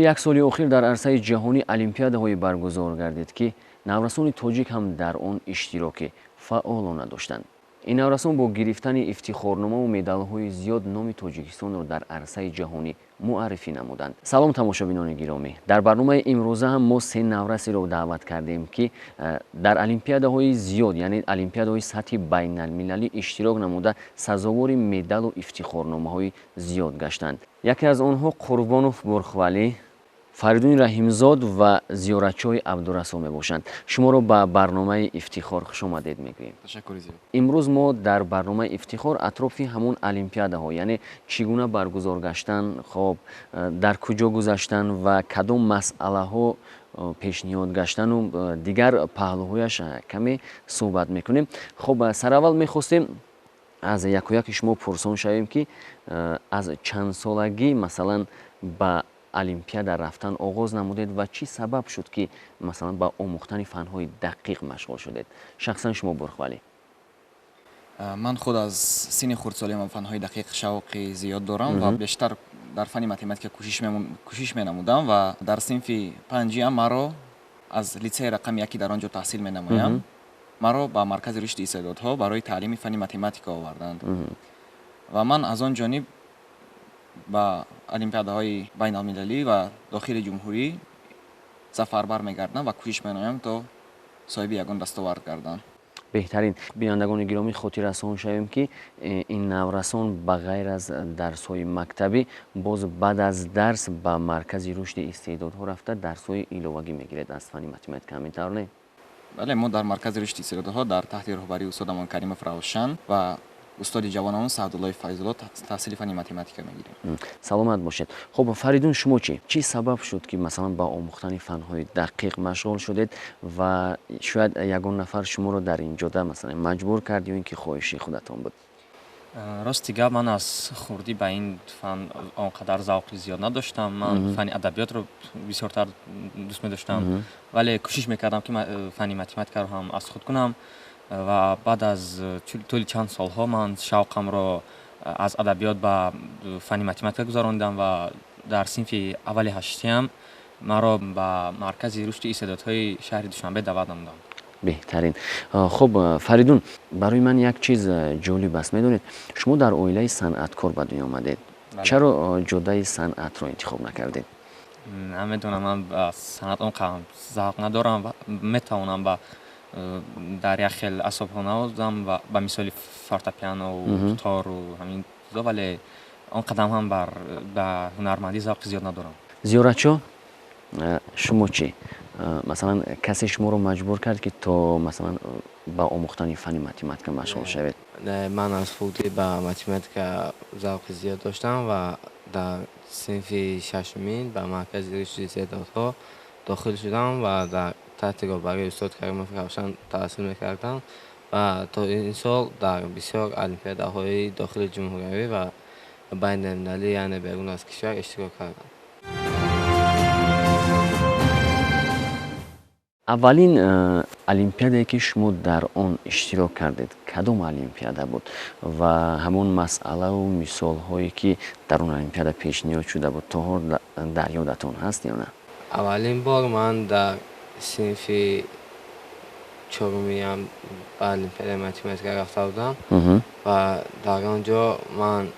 Тӯли як соли охир дар арсаи ҷаҳонӣ олимпиадаҳое баргузор гардид, ки наврасони тоҷик ҳам дар он иштироки фаъолона доштанд. Ин наврасон бо гирифтани ифтихорномаву медалҳои зиёд номи Тоҷикистонро дар арсаи ҷаҳонӣ муаррифӣ намуданд. Салом, тамошобинони гиромӣ! Дар барномаи имрӯза ҳам мо се наврасеро даъват кардем, ки дар олимпиадаҳои зиёд, яъне олимпиадаҳои сатҳи байналмилалӣ иштирок намуда, сазовори медалу ифтихорномаҳои зиёд гаштанд. Яке аз онҳо Қурбонов Бурхвалӣ, Фаридуни Раҳимзод ва Зиёратчои Абдурасул мебошанд. Шуморо ба барномаи «Ифтихор» хушомадед мегӯем. Ташаккури зиёд. Имрӯз мо дар барномаи «Ифтихор» атрофи ҳамон олимпиадаҳо, яъне чӣ гуна баргузор гаштан, хоб, дар куҷо гузаштан ва кадом масъалаҳо пешниҳод гаштану дигар паҳлӯҳояш каме суҳбат мекунем. Хоб, сараввал мехостем аз якояки шумо пурсон шавем, ки аз чандсолагӣ, масалан, ба олимпиада рафтан оғоз намудед ва чӣ сабаб шуд, ки, масалан, ба омӯхтани фанҳои дақиқ машғул шудед? Шахсан шумо, Бурхвалӣ. Ман худ аз синни хурдсолиам ба фанҳои дақиқ шавқи зиёд дорам ва бештар дар фанни математика кӯшиш менамудам ва дар синфи панҷиам маро аз литсеи рақами яке, дар он ҷо таҳсил менамоям, маро ба маркази рушди истеъдодҳо барои таълими фанни математика оварданд ва ман аз он ҷониб ба олимпиадаҳои байналмилалӣ ва дохили ҷумҳурӣ сафарбар мегардам ва кӯшиш менамоям, то соҳиби ягон дастовард гардам. Беҳтарин. Бинандагони гиромӣ, хотиррасон шавем, ки ин наврасон ба ғайр аз дарсҳои мактабӣ боз баъд аз дарс ба маркази рушди истеъдодҳо рафта, дарсҳои иловагӣ мегиред аз фанни математика. Ҳамин тавр, не? Бале, мо дар маркази рушди истеъдодҳо дар таҳти роҳбарии устодамон Каримов Равшан ва устоди ҷавонамон Саъдуллои Файзулло таҳсили фанни математика мегирем. Саломат бошед. Хуб, Фаридун, шумо чӣ? Чӣ сабаб шуд, ки, масалан, ба омӯхтани фанҳои дақиқ машғул шудед ва шояд ягон нафар шуморо дар ин ҷода, масалан, маҷбур кард ё ин ки хоҳиши худатон буд? Рости гап, ман аз хурдӣ ба ин фан он қадар завқи зиёд надоштам. Ман фанни адабиётро бисёртар дӯст медоштам, вале кӯшиш мекардам, ки фанни математикаро ҳам аз худ кунам ва баъд аз тӯли чанд солҳо ман шавқамро аз адабиёт ба фанни математика гузарондам ва дар синфи аввали ҳаштиам маро ба маркази рушди истеъдодҳои шаҳри Душанбе даъват намуданд. Беҳтарин. Хуб, Фаридун, барои ман як чиз ҷолиб аст. Медонед, шумо дар оилаи санъаткор ба дунё омадед. Чаро ҷодаи санъатро интихоб накардед? Намедонам, ман ба санъат он қадр завқ надорам ва метавонам ба дар як хел асбобҳо навозам, ба мисоли фортепианову тору ҳамин чизо, вале он қадам ҳам ба ҳунармандӣ завқи зиёд надорам. Зиёратчо, шумо чӣ? Масалан, касе шуморо маҷбур кард, ки то, масалан, ба омӯхтани фанни математика машғул шавед? Ман аз хурдӣ ба математика завқи зиёд доштам ва дар синфи шашумин ба маркази рушди истеъдодҳо дохил шудам ва дар таҳти роҳбарии устод Каримов Равшан таҳсил мекардам ва то ин сол дар бисёр олимпиадаҳои дохили ҷумҳуриявӣ ва байналмилалӣ, яъне берун аз кишвар, иштирок кардам. Аввалин олимпиадае, ки шумо дар он иштирок кардед, кадом олимпиада буд ва ҳамон масъалаву мисолҳое, ки дар он олимпиада пешниҳод шуда буд, то ҳол дар ёдатон ҳаст ё на? Аввалин бор ман дар синфи чорумиам ба олимпиадаи математика рафта будам ва дар он ҷо ман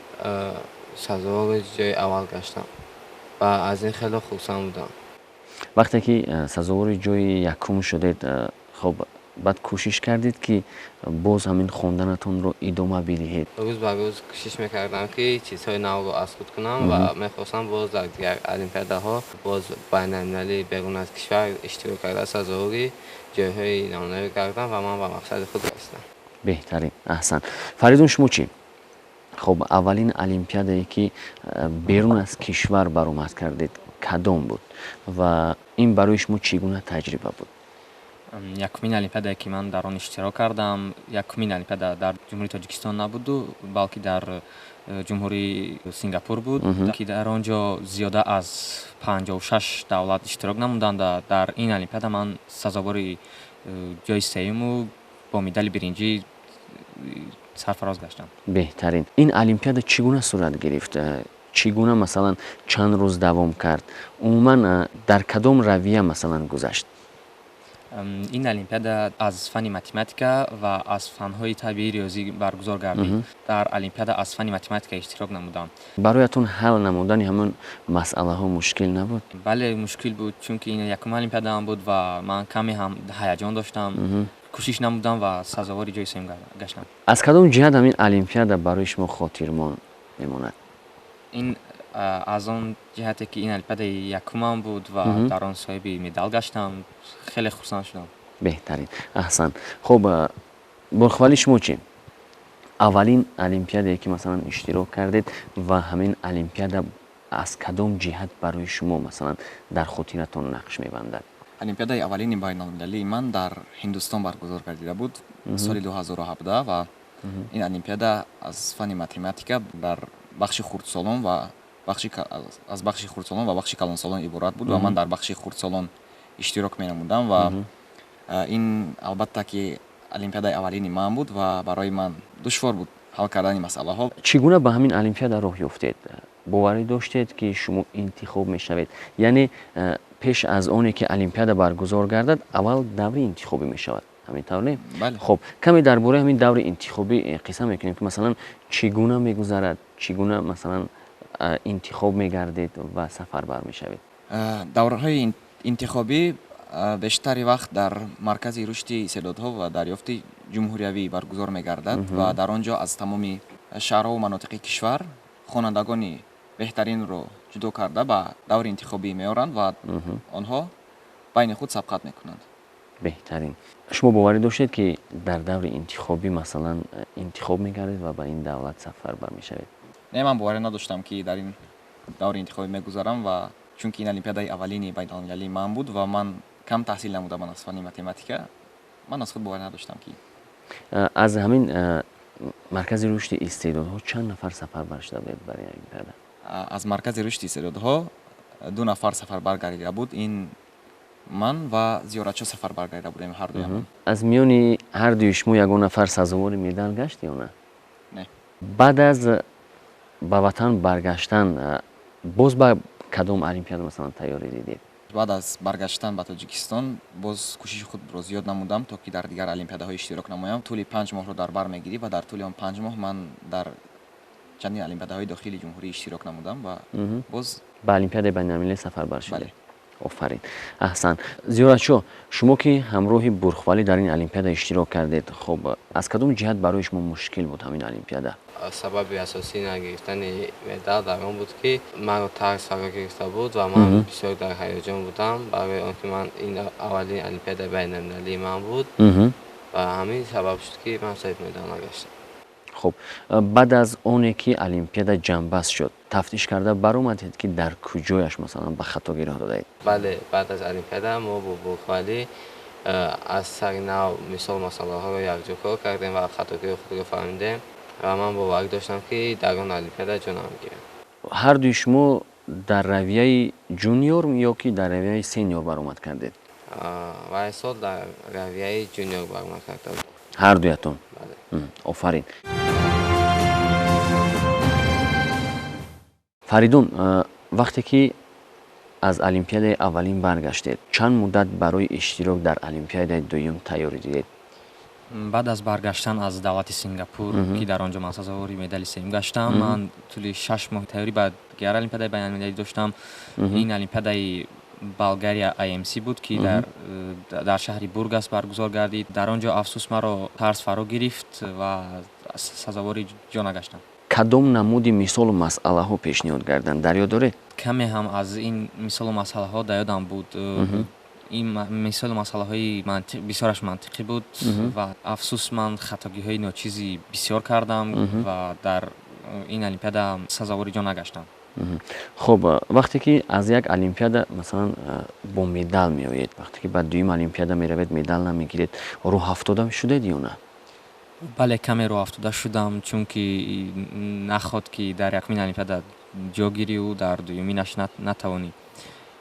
сазовори ҷои аввал гаштам ва аз ин хеле хурсанд будам. Вақте ки сазовори ҷои якум шудед, хоб, баъд кӯшиш кардед, ки боз ҳамин хонданатонро идома бидиҳед? Рӯз ба рӯз кӯшиш мекардам, ки чизҳои навро аз худ кунам ва мехостам боз дар дигар олимпиадаҳо, боз байналмилалӣ, берун аз кишвар иштирок карда, сазовори ҷойҳои намунавӣ гардам ва ман ба мақсади худ расидам. Беҳтарин, аҳсан. Фаридун, шумо чӣ? Хоб, аввалин олимпиадае, ки берун аз кишвар баромад кардед, кадом буд ва ин барои шумо чӣ гуна таҷриба буд? Якумин олимпиадае, ки ман дар он иштирок кардам, якумин олимпиада дар Ҷумҳурии Тоҷикистон набуду, балки дар Ҷумҳурии Сингапур буд, ки дар он ҷо зиёда аз 56 давлат иштирок намуданд. Дар ин олимпиада ман сазовори ҷои сеюму бо медали биринҷӣ сарфароз гаштам. Беҳтарин. Ин олимпиада чӣ гуна сурат гирифт? Чӣ гуна, масалан, чанд рӯз давом кард? Умуман, дар кадом равия, масалан, гузашт? Ин олимпиада аз фанни математика ва аз фанҳои табиии риёзӣ баргузор гардид. Дар олимпиада аз фанни математика иштирок намудам. Бароятон ҳал намудани ҳамон масъалаҳо мушкил набуд? Бале, мушкил буд, чунки ин якум олимпиадаам буд ва ман каме ҳам ҳаяҷон доштам. Кӯшиш намудам ва сазовори ҷои сеюм гаштам. Аз кадом ҷиҳат ҳамин олимпиада барои шумо хотирмон мемонад? Ин аз он ҷиҳате, ки ин олимпиадаи якумам буд ва дар он соҳиби медал гаштам, хеле хурсанд шудам. Беҳтарин, аҳсан. Хуб, Бурхвали, шумо чӣ? Аввалин олимпиадае, ки, масалан, иштирок кардед ва ҳамин олимпиада аз кадом ҷиҳат барои шумо, масалан, дар хотиратон нақш мебандад? Олимпиадаи аввалини байналмилалии ман дар Ҳиндустон баргузор гардида буд соли 2017 ва ин олимпиада аз фанни математика дар бахши хурдсолон ва аз бахши хурдсолон ва бахши калонсолон иборат буд ва ман дар бахши хурдсолон иштирок менамудам. Ва ин, албатта, ки олимпиадаи аввалини ман буд ва барои ман душвор буд ҳал кардани масъалаҳо. Чӣ гуна ба ҳамин олимпиада роҳ ёфтед? Боварӣ доштед, ки шумо интихоб мешавед? Яъне пеш аз оне ки олимпиада баргузор гардад, аввал даври интихобӣ мешавад, ҳамин тавр не? Хуб, каме дар бораи ҳамин даври интихобӣ қисса мекунем, ки, масалан, чӣ гуна мегузарад, чӣ гуна, масалан, интихоб мегардед ва сафарбар мешавед? Давраҳои интихобӣ бештари вақт дар Маркази рушди истеъдодҳо ва дарёфти ҷумҳуриявӣ баргузор мегардад ва дар он ҷо аз тамоми шаҳрҳову манотиқи кишвар хонандагони беҳтаринро ҷудо карда ба даври интихобӣ меоранд ва онҳо байни худ сабқат мекунанд. Беҳтарин. Шумо боварӣ доштед, ки дар даври интихобӣ, масалан, интихоб мегардед ва ба ин давлат сафарбар мешавед? Не, ман боварӣ надоштам, ки дар ин даври интихобӣ мегузарам ва чунки ин олимпиадаи аввалини байналмилалии ман буд ва ман кам таҳсил намудам аз фанни математика, ман аз худ боварӣ надоштам, ки Аз ҳамин Маркази рушди истеъдодҳо чанд нафар сафарбар шуда будед бар ин олимпиада? Аз Маркази рушди истеъдодҳо ду нафар сафарбар гардида буд. Ин ман ва Зиёратшо сафарбар гардида будем ҳардуямон. Аз миёни ҳардуи шумо ягон нафар сазовори медал гашт ё на? Не. Баъд аз ба ватан баргаштан боз ба кадом олимпиада, масалан, тайёрӣ дидед? Баъд аз баргаштан ба Тоҷикистон боз кӯшиши худро зиёд намудам, то ки дар дигар олимпиадаҳо иштирок намоям. Тӯли 5 моҳро дар бар мегирифт ва дар тӯли он 5 моҳ ман дар чандин олимпиадаҳои дохили ҷумҳурӣ иштирок намудам ва боз Ба олимпиадаи байналмилалӣ сафарбар шудед. Офарин, аҳсан. Зиёратшо, шумо ки ҳамроҳи Бурхвалӣ дар ин олимпиада иштирок кардед, хуб, аз кадом ҷиҳат барои шумо мушкил буд ҳамин олимпиада? Сабаби асосии нагирифтани медал дар он буд, ки маро тарс фаро гирифта буд ва ман бисёр дар ҳаяҷон будам, барои он ки ман ин аввалин олимпиадаи байналмилалии ман буд ва ҳамин сабаб шуд, ки ман соҳиби медал нагаштам. Хуб, баъд аз оне ки олимпиада ҷамъбаст шуд, тафтиш карда баромадед, ки дар куҷояш, масалан, ба хатогӣ роҳ додаед? Бале, баъд аз олимпиада мо бо Бурхвалӣ аз сари нав мисол масъалаҳоро якҷо кор кардем ва хатогиҳои худро фаҳмидем ва ман боварӣ доштам, ки дар он олимпиада ҷо намегирам. Ҳардуи шумо дар равияи ҷуниор ё ки дар равияи сениор баромад кардед? Вай сол дар равияи ҷуниор баромад карда будем. Ҳардуятон? Офарин. Фаридун, вақте ки аз олимпиадаи аввалин баргаштед, чанд муддат барои иштирок дар олимпиадаи дуюм тайёрӣ дидед? Баъд аз баргаштан аз давлати Сингапур, ки дар он ҷо ман сазовори медали сеюм гаштам, ман тӯли 6 моҳ тайёрӣ ба дигар олимпиадаи байналмилалӣ доштам. Ин олимпиадаи Болгария IMC буд, ки дар шаҳри Бургас баргузор гардид. Дар он ҷо, афсӯс, маро тарс фаро гирифт ва сазовори ҷо нагаштам. Кадом намуди мисолу масъалаҳо пешниҳод карданд, дар ёд доред? Каме ҳам аз ин мисолу масъалаҳо дар ёдам буд. Ин мисолу масъалаҳои бисёраш мантиқӣ буд ва афсӯс, ман хатогиҳои ночизи бисёр кардам ва дар ин олимпиада сазовори ҷо нагаштам. Хуб, вақте ки аз як олимпиада, масалан, бо медал меоед, вақте ки ба дуюм олимпиада меравед, медал намегиред, рӯҳафтода шудед ё на? Бале, каме рӯҳафтода шудам, чунки наход ки дар якумин олимпиада ҷо гирию дар дуюминаш натавонӣ.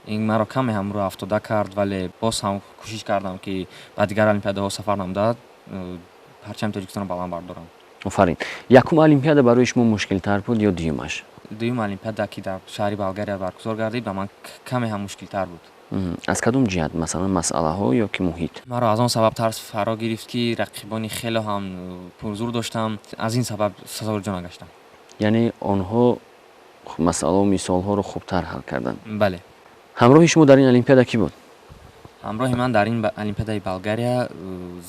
Ин маро каме ҳам рӯҳафтода кард, вале боз ҳам кӯшиш кардам, ки ба дигар олимпиадаҳо сафар намуда, парчами Тоҷикистонро баланд бардорам. Офарин. Якум олимпиада барои шумо мушкилтар буд ё дуюмаш? Дуюм олимпиада, ки дар шаҳри Болгария баргузор гардид, ба ман каме ҳам мушкилтар буд. Аз кадом ҷиҳат, масалан, масъалаҳо ё ки муҳит? Маро аз он сабаб тарс фаро гирифт, ки рақибони хеле ҳам пурзур доштам, аз ин сабаб сазовори ҷо нагаштам. Яъне онҳо масъалаву мисолҳоро хубтар ҳал карданд? Бале. Ҳамроҳи шумо дар ин олимпиада кӣ буд? Ҳамроҳи ман дар ин олимпиадаи Болгария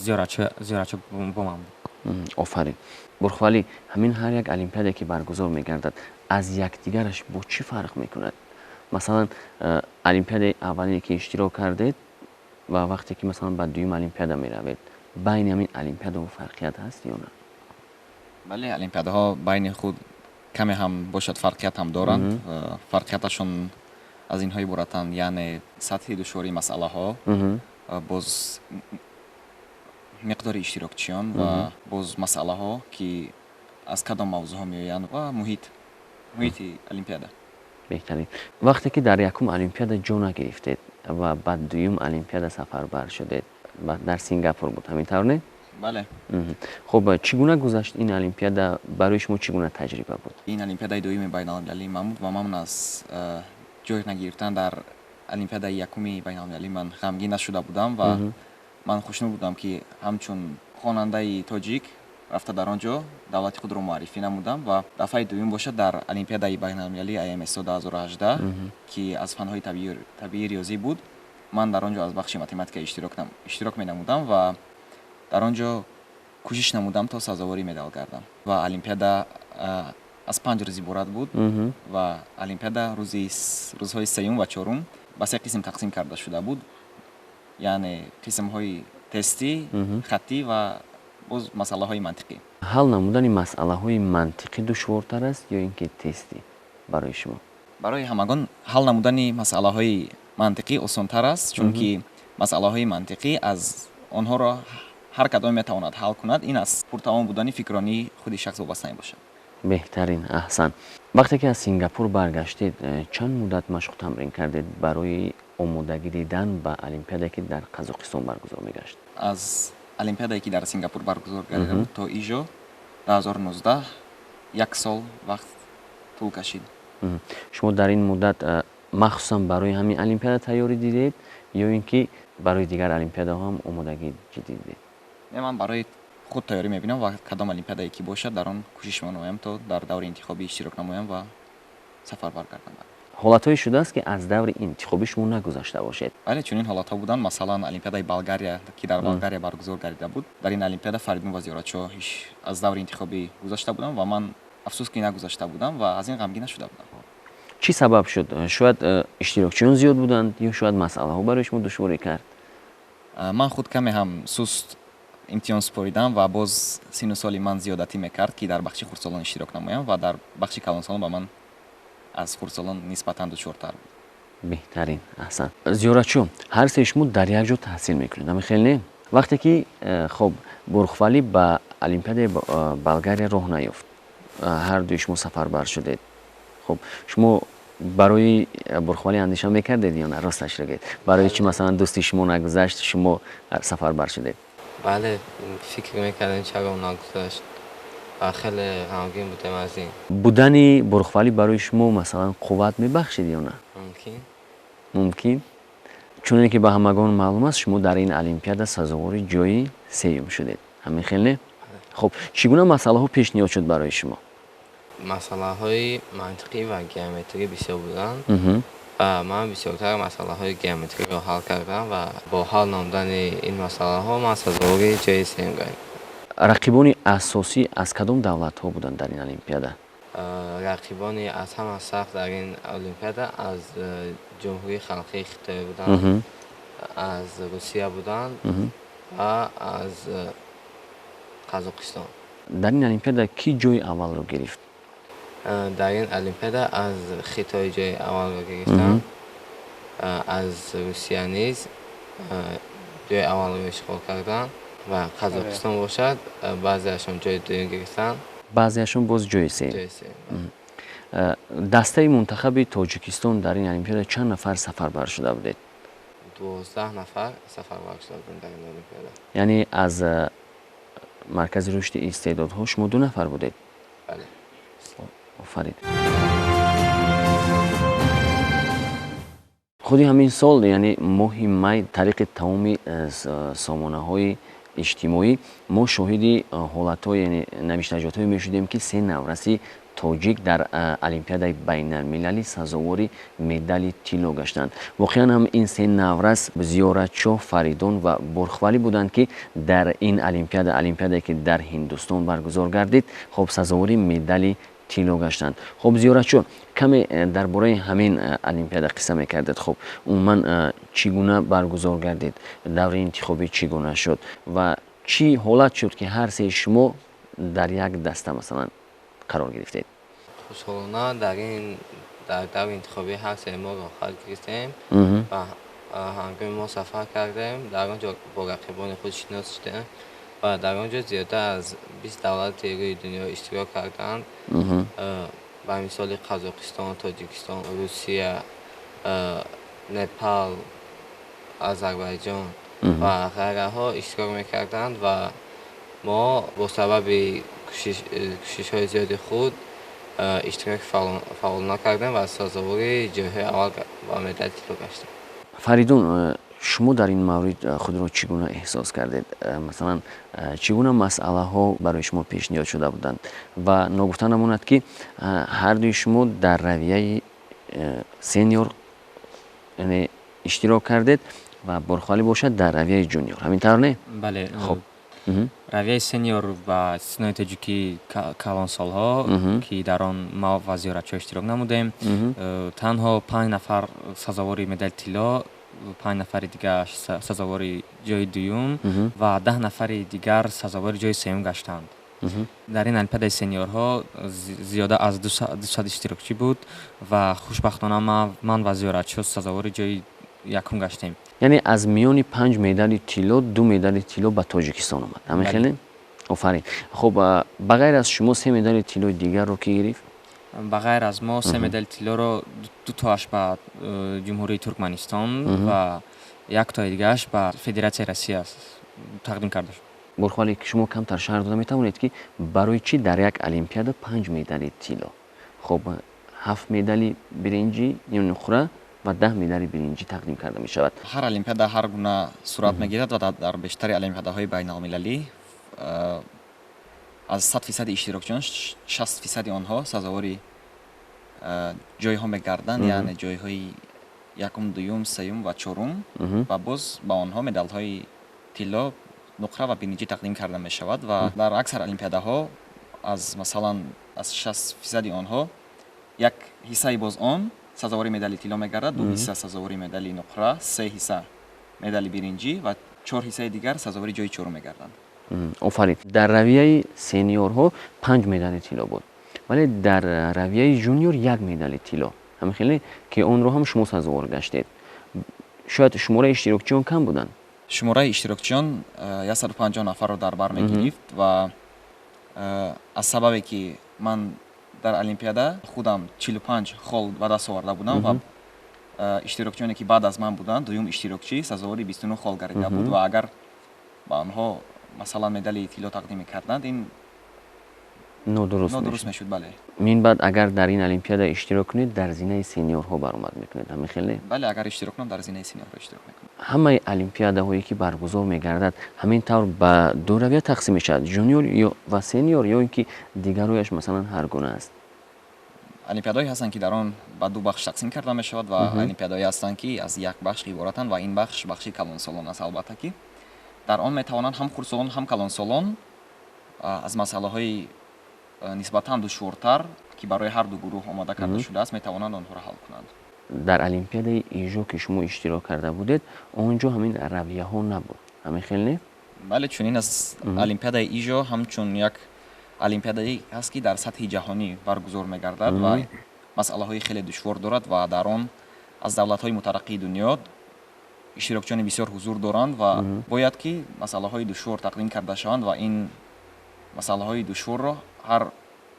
Зиёратшо бо ман буд. Офарин. Бурхвалӣ, ҳамин ҳар як олимпиада, ки баргузор мегардад, аз якдигараш бо чӣ фарқ мекунад? Масалан, олимпиадаи аввалине, ки иштирок кардед, ва вақте ки, масалан, ба дуюм олимпиада меравед, байни ҳамин олимпиадаҳо фарқият ҳаст ё на? Бале, олимпиадаҳо байни худ каме ҳам бошад, фарқият ҳам доранд. Фарқияташон аз инҳо иборатанд, яъне сатҳи душвории масъалаҳо, боз миқдори иштирокчиён ва боз масъалаҳо, ки аз кадом мавзӯъҳо меоянд, ва муҳити олимпиада. Беҳтарин. Вақте ки дар якум олимпиада ҷо нагирифтед ва ба дуюм олимпиада сафарбар шудед, дар Сингапур буд, ҳамин тавр, не? Бале. Хуб, чӣ гуна гузашт ин олимпиада? Барои шумо чӣ гуна таҷриба буд? Ин олимпиадаи дуюми байналмилалии ман буд ва ман аз ҷой нагирифтан дар олимпиадаи якуми байналмилалӣ ман ғамгин нашуда будам ва ман хушнуд будам, ки ҳамчун хонандаи тоҷик рафта дар он ҷо давлати худро муаррифӣ намудам. Ва дафъаи дуюм бошад, дар олимпиадаи байналмилалии IMSO 2018, ки аз фанҳои табиӣ, риёзӣ буд, ман дар он ҷо аз бахши математика иштирок менамудам ва дар он ҷо кӯшиш намудам, то сазовори медал гардам. Ва олимпиада аз 5 рӯз иборат буд ва олимпиада рӯзҳои сеюм ва чорум ба се қисм тақсим карда шуда буд, яъне қисмҳои тестӣ, хаттӣ ва боз масъалаҳои мантиқӣ. Ҳал намудани масъалаҳои мантиқӣ душвортар аст ё ин ки тестӣ барои шумо? Барои ҳамагон ҳал намудани масъалаҳои мантиқӣ осонтар аст, чунки масъалаҳои мантиқӣ аз онҳоро ҳар кадоме метавонад ҳал кунад. Ин аз пуртавон будани фикронии худи шахс вобаста мебошад. Беҳтарин, аҳсан. Вақте ки аз Сингапур баргаштед, чанд муддат машқу тамрин кардед барои омодагӣ дидан ба олимпиадае, ки дар Қазоқистон баргузор мегашт? Аз олимпиадае, ки дар Сингапур баргузор гардида буд, то иҷо 2019 як сол вақт тӯл кашид. Шумо дар ин муддат махсусан барои ҳамин олимпиада тайёрӣ дидед ё ин ки барои дигар олимпиадаҳо ҳам омодагӣ ҷиддӣ дидед? Не, ман барои худ тайёрӣ мебинам ва кадом олимпиадае ки бошад, дар он кӯшиш менамоям, то дар даври интихобӣ иштирок намоям ва сафар баргардам. Ҳолатҳое шудааст, ки аз даври интихобӣ шумо нагузашта бошед? Бале, чунин ҳолатҳо буданд. Масалан, олимпиадаи Болгария, ки дар Болгария баргузор гардида буд, дар ин олимпиада Фаридун ва Зиёратшоҳ аз даври интихобӣ гузашта будам ва ман, афсӯс, ки нагузашта будам ва аз ин ғамгин нашуда будам. Чӣ сабаб шуд? Шояд иштирокчиён зиёд буданд ё шояд масъалаҳо барои шумо душворӣ кард? Ман худ каме ҳам суст имтиҳон супоридам ва боз синну соли ман зиёдатӣ мекард, ки дар бахши хурдсолон иштирок намоям, ва дар бахши калонсолон ба ман аз хурдсолон нисбатан душвортар буд. Беҳтарин, аҳсан. Зиёратшо, ҳар сеи шумо дар як ҷо таҳсил мекунед, ҳамин хел, не? Вақте ки хоб, Бурхвалӣ ба олимпиадаи Болгария роҳ наёфт, ҳар дуи шумо сафарбар шудед. Хуб, шумо барои Бурхвалӣ андеша мекардед ё на? Росташро гӯед, барои чӣ, масалан, дӯсти шумо нагузашт, шумо сафарбар шудед? Бале, фикр мекардем, чаро нагузашт, ва хеле ғамгин будем аз ин. Будани Бурхвалӣ барои шумо, масалан, қувват мебахшид ё на? Мумкин. Мумкин. Чуне ки ба ҳамагон маълум аст, шумо дар ин олимпиада сазовори ҷои сеюм шудед, ҳамин хел, не? Хуб, чӣ гуна масъалаҳо пешниҳод шуд барои шумо? Масъалаҳои мантиқӣ ва геометрӣ бисёр буданд ва ман бисёртар масъалаҳои геометриро ҳал кардам ва бо ҳал намудани ин масъалаҳо ман сазовори ҷои сеюм гардидам. Рақибони асосӣ аз кадом давлатҳо буданд дар ин олимпиада? Рақибони аз ҳама сахт дар ин олимпиада аз Ҷумҳурии Халқии Хитой буданд, аз Русия буданд ва аз Қазоқистон. Дар ин олимпиада кӣ ҷои аввалро гирифт? Дар ин олимпиада аз Хитой ҷои аввалро гирифтанд, аз Русия низ ҷои аввалро ишғол карданд ва Қазоқистон бошад, баъзеашон ҷои дуюм гирифтанд. Баъзеашон боз ҷои сеюм. Ҷои сеюм. Дастаи мунтахаби Тоҷикистон дар ин олимпиада чанд нафар сафарбар шуда будед? 12 нафар сафарбар шуда будем дар ин олимпиада. Яъне аз Маркази рушди истеъдодҳо шумо ду нафар будед? Бале. Офарин. Худи ҳамин сол, яъне моҳи май, тариқи тамоми сомонаҳои иҷтимоӣ мо шоҳиди ҳолатҳо, яъне навиштаҷотҳое мешудем, ки се навраси тоҷик дар олимпиадаи байналмилалӣ сазовори медали тилло гаштанд. Воқеан ҳам ин се наврас Зиёратшоҳ, Фаридун ва Бурхвалӣ буданд, ки дар ин олимпиада, олимпиадае ки дар Ҳиндустон баргузор гардид, хоб, сазовори медали тилло гаштанд. Хоб, Зиёратшоҳ, каме дар бораи ҳамин олимпиада қисса мекардед. Хоб, умуман чӣ гуна баргузор гардид, даври интихобӣ чӣ гуна шуд ва чӣ ҳолат шуд, ки ҳар сеи шумо дар як даста, масалан, қарор гирифтед? Хушҳолона дар ин дар даври интихобӣ ҳар сеи мо роҳхат гирифтем ва ҳангоми мо сафар кардем, дар он ҷо бо рақибони худ шинос шудем ва дар он ҷо зиёда аз 20 давлати рӯи дунё иштирок карданд, ба мисоли Қазоқистон, Тоҷикистон, Русия, Непал, Озарбойҷон ва ғайраҳо иштирок мекарданд ва мо бо сабаби кӯшишҳои зиёди худ иштироки фаъолона кардем ва сазовори ҷойҳои аввал ва медали тилло гаштем. Фаридун, шумо дар ин маврид худро чӣ гуна эҳсос кардед? Масалан, чӣ гуна масъалаҳо барои шумо пешниҳод шуда буданд? Ва ногуфта намонад, ки ҳардуи шумо дар равияи сениор, яъне, иштирок кардед ва Борхалӣ бошад дар равияи ҷуниор, ҳамин тавр, не? Бале. Хоб. Равияи сениор ба истиснои тоҷикӣ калонсолҳо, ки дар он ма ва Зиёратшоҳ иштирок намудем, танҳо панҷ нафар сазовори медали тилло, панҷ нафари дигар сазовори ҷои дуюм ва 10 нафари дигар сазовори ҷои сеюм гаштанд. Дар ин олимпиадаи сениорҳо зиёда аз 200 иштирокчӣ буд ва хушбахтона ман ва Зиёратшоҳ сазовори ҷои якум гаштем. Яъне аз миёни панҷ медали тилло ду медали тилло ба Тоҷикистон омад, ҳамин хеле? Офарин. Хуб, ба ғайр аз шумо се медали тиллои дигарро кӣ гирифт? Ба ғайр аз мо се медали тиллоро дутоаш ба Ҷумҳурии Туркманистон ва яктои дигааш ба Федератсияи Россия тақдим карда шуд. Бурхвалӣ, шумо камтар шарҳ дода метавонед, ки барои чӣ дар як олимпиада панҷ медали тилло, хуб, ҳафт медали биринҷӣ ё нуқра ва 10 медали биринҷӣ тақдим карда мешавад? Ҳар олимпиада ҳар гуна сурат мегирад ва дар бештари олимпиадаҳои байналмилалӣ аз 100 фисади иштирокчиён 60 фисади онҳо сазовори ҷойҳо мегарданд, яъне ҷойҳои якум, дуюм, сеюм ва чорум, ва боз ба онҳо медалҳои тилло, нуқра ва биринҷӣ тақдим карда мешавад. Ва дар аксар олимпиадаҳо аз, масалан, аз 60 фисади онҳо як ҳиссаи боз он сазовори медали тилло мегардад, ду ҳисса сазовори медали нуқра, се ҳисса медали биринҷӣ ва чор ҳиссаи дигар сазовори ҷои чорум мегарданд. Офарин. Дар равияи сениорҳо панҷ медали тилло буд, вале дар равияи ҷуниор як медали тилло, ҳамин хеле, ки онро ҳам шумо сазовор гаштед. Шояд шумораи иштирокчиён кам буданд? Шумораи иштирокчиён 150 нафарро дар бар мегирифт ва аз сабабе ки ман дар олимпиада худам 45 хол ба даст оварда будам ва иштирокчионе ки баъд аз ман буданд, дуюм иштирокчӣ сазовори 29 хол гардида буд ва агар ба онҳо, масалан, медали тилло тақдим мекарданд, ин нодуруст мешуд, бале. Мин баъд агар дар ин олимпиада иштирок кунед, дар зинаи сениорҳо баромад мекунед, ҳамин хеле? Бале, агар иштирок кунам, дар зинаи сениорҳо иштирок мекунам. Ҳамаи олимпиадаҳое ки баргузор мегардад, ҳамин тавр ба ду равия тақсим мешавад, ҷуниор ва сениор, ё ин ки дигарҳояш, масалан, ҳар гуна аст? Олимпиадаҳое ҳастанд, ки дар он ба ду бахш тақсим карда мешавад, ва олимпиадаҳое ҳастанд, ки аз як бахш иборатанд, ва ин бахш бахши калонсолон аст. Албатта, ки дар он метавонанд ҳам хурдсолон, ҳам калонсолон аз масъалаҳои нисбатан душвортар, ки барои ҳар ду гурӯҳ омода карда шудааст, метавонанд онҳоро ҳал кунанд. Дар олимпиадаи ИЖО, ки шумо иштирок карда будед, он ҷо ҳамин равияҳо набуд, ҳамин хел, не? Бале, чунин аст. Олимпиадаи ИЖО ҳамчун як олимпиадае ҳаст, ки дар сатҳи ҷаҳонӣ баргузор мегардад ва масъалаҳои хеле душвор дорад ва дар он аз давлатҳои мутараққии дунё иштирокчиёни бисёр ҳузур доранд ва бояд ки масъалаҳои душвор тақдим карда шаванд ва ин масъалаҳои душворро ҳар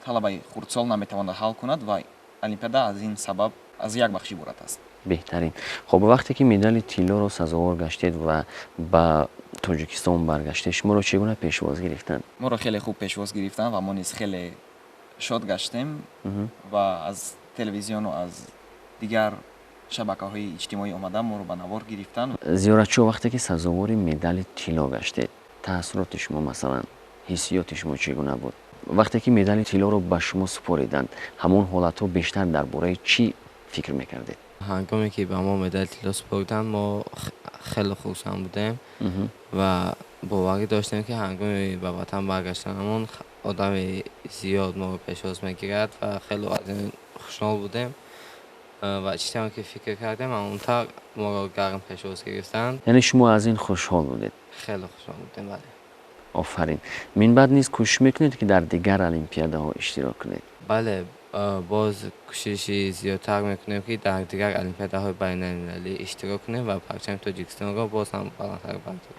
талабаи хурдсол наметавонад ҳал кунад ва олимпиада аз ин сабаб аз як бахш иборат аст. Беҳтарин. Хуб, вақте ки медали тиллоро сазовор гаштед ва ба Тоҷикистон баргаштед, шуморо чӣ гуна пешвоз гирифтанд? Моро хеле хуб пешвоз гирифтанд ва мо низ хеле шод гаштем ва аз телевизиону аз дигар Шабакаҳои иҷтимоӣ омада, моро ба навор гирифтанд. Зиёратчо, вақте ки сазовори медали тилло гаштед, таассуроти шумо, масалан, ҳиссиёти шумо чӣ гуна буд? Вақте ки медали тиллоро ба шумо супориданд, ҳамон ҳолатҳо бештар дар бораи чӣ фикр мекардед? Ҳангоме ки ба мо медали тилло супориданд, мо хеле хурсанд будем ва боварӣ доштем, ки ҳангоми ба ватан баргаштанамон одами зиёд моро пешвоз мегирад, ва хеле аз ин хушнол будем. Ва чӣ тавре ки фикр кардем, ҳамонтавр моро гарм пешвоз гирифтанд. Яъне шумо аз ин хушҳол будед? Хеле хушҳол будем, бале. Офарин. Минбаъд низ кӯшиш мекунед, ки дар дигар олимпиадаҳо иштирок кунед? Бале, боз кӯшиши зиёдтар мекунем, ки дар дигар олимпиадаҳои байналмилалӣ иштирок кунем ва парчами Тоҷикистонро боз ҳам баландтар бардорем.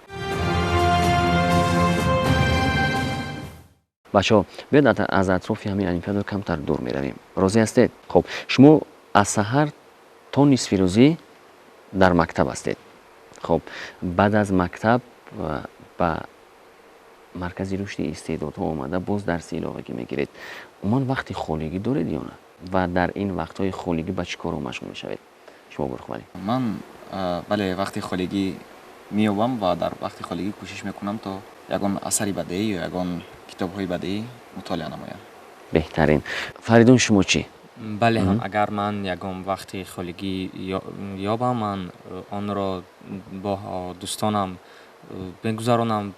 Бачаҳо, биёед, аз атрофи ҳамин олимпиада камтар дур меравем. Розӣ ҳастед? Хуб, шумо аз саҳар то нисфи рӯзӣ дар мактаб ҳастед. Хуб, баъд аз мактаб ба маркази рушди истеъдодҳо омада, боз дарси иловагӣ мегиред. Умуман вақти холигӣ доред ё на? Ва дар ин вақтҳои холигӣ ба чӣ корҳо машғул мешавед шумо, Бурхвалӣ? Ман, бале, вақти холигӣ меёбам ва дар вақти холигӣ кӯшиш мекунам, то ягон асари бадеӣ ё ягон китобҳои бадеӣ мутолиа намоям. Беҳтарин. Фаридун, шумо чӣ? Бале ҳам, агар ман ягон вақти холигӣ ёбам, ман онро бо дӯстонам мегузаронам,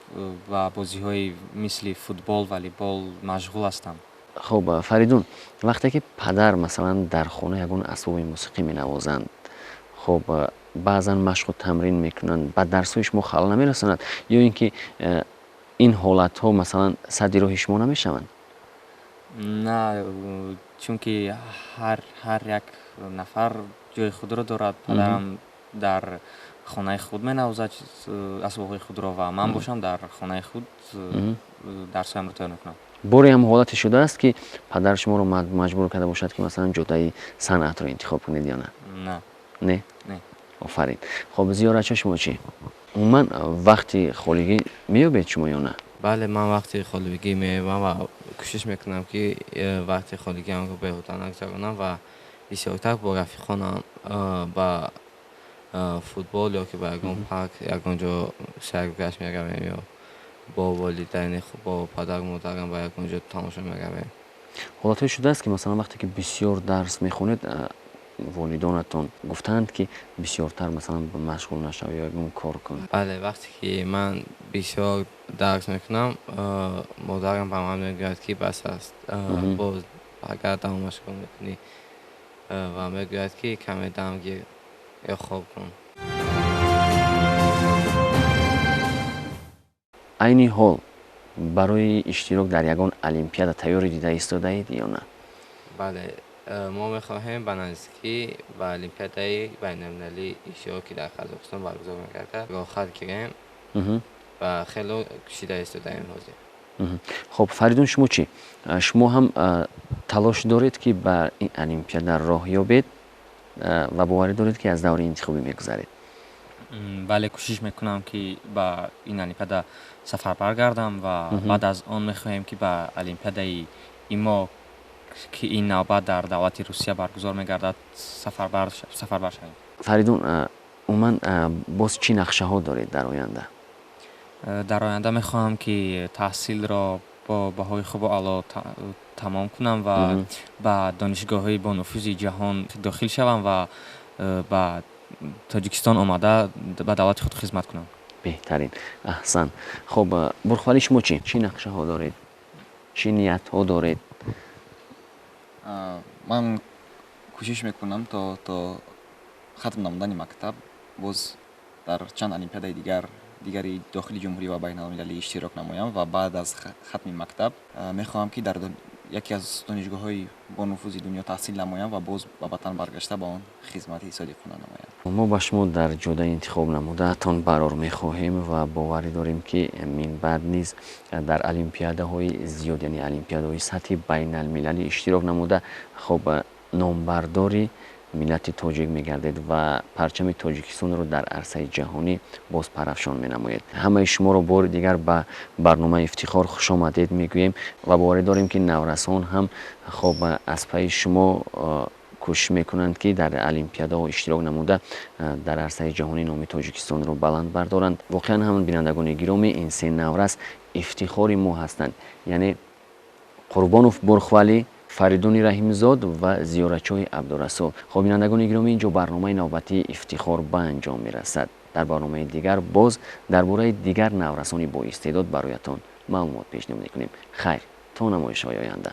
ба бозиҳои мисли футбол, волейбол машғул ҳастам. Хуб, Фаридун, вақте ки падар, масалан, дар хона ягон асбоби мусиқӣ менавозанд, хуб, баъзан машқу тамрин мекунанд, ба дарсҳои шумо халал намерасонад ё ин ки ин ҳолатҳо, масалан, садди роҳи шумо намешаванд? На, чунки ҳар як нафар ҷои худро дорад. Падарам дар хонаи худ менавозад асбобҳои худро ва ман бошам, дар хонаи худ дарсҳоямро тайёр мекунам. Боре ҳам ҳолате шудааст, ки падар шуморо маҷбур карда бошад, ки, масалан, ҷодаи санъатро интихоб кунед ё на? На. Не? Не. Офарин. Хоб, Зиёратчо, шумо чӣ? Умуман вақти холигӣ меёбед шумо ё на? Бале, ман вақти холигӣ меёбам ва кӯшиш мекунам, ки вақти холигиамро беҳуда нагузаронам ва бисёртар бо рафиқонам ба футбол ё ки ба ягон парк, ягон ҷо сайру гашт меравем ё бо волидайни, бо падару модарам ба ягон ҷо тамошо меравем. Ҳолатҳое шудааст, ки, масалан, вақте ки бисёр дарс мехонед, волидонатон гуфтаанд, ки бисёртар, масалан, машғул нашав ё ягон кор кун? Бале, вақте ки ман бисёр дарс мекунам, модарам ба ман мегӯяд, ки бас аст, боз агар давомашро мекунӣ, ва мегӯяд, ки каме дам гир ё хоб кун. Айни ҳол барои иштирок дар ягон олимпиада тайёрӣ дида истодаед ё на? Бале, мо мехоҳем ба наздикӣ ба олимпиадаи байналмилалӣ иштирок, ки дар Қазоқистон баргузор мегардад, роҳхат гирем ва хело кӯшида истодаем ҳозир. Хуб, Фаридун, шумо чӣ? Шумо ҳам талош доред, ки ба ин олимпиада роҳ ёбед ва боварӣ доред, ки аз даври интихобӣ мегузаред? Бале, кӯшиш мекунам, ки ба ин олимпиада сафарбар гардам ва баъд аз он мехоҳем, ки ба олимпиадаи имо, ки ин навбат дар давлати Русия баргузор мегардад, сафарбар шавем. Фаридун, умуман боз чӣ нақшаҳо доред дар оянда? Дар оянда мехоҳам, ки таҳсилро бо баҳои хубу аъло тамом кунам ва ба донишгоҳҳои бонуфузи ҷаҳон дохил шавам ва ба Тоҷикистон омада, ба давлати худ хизмат кунам. Беҳтарин, аҳсан. Хуб, Бурхвалӣ, шумо чӣ? Чӣ нақшаҳо доред, чӣ ниятҳо доред? Ман кӯшиш мекунам то хатм намудани мактаб боз дар чанд олимпиадаи дигари дохили ҷумҳурӣ ва байналмилалӣ иштирок намоям ва баъд аз хатми мактаб мехоҳам, ки дар яке аз донишгоҳҳои бонуфузи дунё таҳсил намоям ва боз ба ватан баргашта, ба он хизмати содиқона намоям. Мо ба шумо дар ҷодаи интихоб намудаатон барор мехоҳем ва боварӣ дорем, ки минбаъд низ дар олимпиадаҳои зиёд, яъне олимпиадаҳои сатҳи байналмилалӣ иштирок намуда, хуб, номбардори миллати тоҷик мегардед ва парчами Тоҷикистонро дар арсаи ҷаҳонӣ боз парафшон менамоед. Ҳамаи шуморо бори дигар ба барномаи Ифтихор хушомадед мегӯем ва боварӣ дорем, ки наврасон ҳам, хоб, аз пайи шумо. Кӯшиш мекунанд, ки дар олимпиадаҳо иштирок намуда, дар арсаи ҷаҳонӣ номи Тоҷикистонро баланд бардоранд. Воқеан ҳам, бинандагони гиромӣ, ин се наврас ифтихори мо ҳастанд, яъне Қурбонов Бурхвалӣ, Фаридуни Раҳимзод ва Зиёратчоҳи Абдурасул. Хоб, бинандагони гиромӣ, ин ҷо барномаи навбатии Ифтихор ба анҷом мерасад. Дар барномаи дигар боз дар бораи дигар наврасони боистеъдод бароятон маълумот пешниҳод мекунем. Хайр, то намоишҳои оянда.